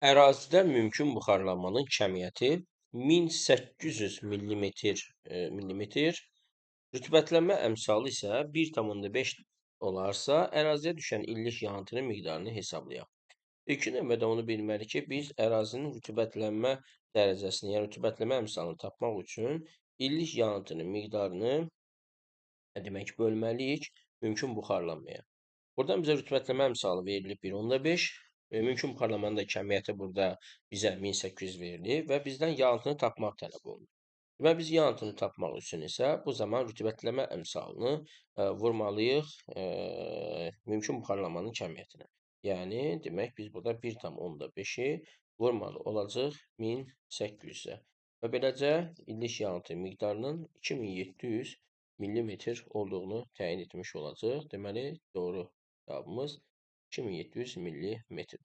Ərazidə mümkün buxarlanmanın kəmiyyəti 1800 millimetr, millimetr, rütubətlənmə əmsalı isə 1,5 olarsa, əraziyə düşən illik yanıtının miqdarını hesablayaq. İlkin növbədə onu bilməliyik ki, biz ərazinin rütubətlənmə dərəcəsini, yəni rütubətlənmə əmsalını tapmaq üçün illik yanıtının miqdarını demək bölməliyik mümkün buxarlanmaya. Buradan bizə rütubətlənmə əmsalı verilib 1,5. Mümkün buxarlanmanın da kəmiyyəti burada bizə 1800 verilib və bizdən yanıtını tapmaq tələb olunur. Və biz yanıtını tapmaq üçün isə bu zaman rütubətlənmə əmsalını vurmalıyıq mümkün buxarlanmanın kəmiyyətinə. Yəni, demək, biz burada 1,5-i vurmalı olacaq 1800-ə. Və beləcə, illik yanıtı miqdarının 2700 millimetr olduğunu təyin etmiş olacaq. Deməli, doğru cavabımız 2700 millimetrdir.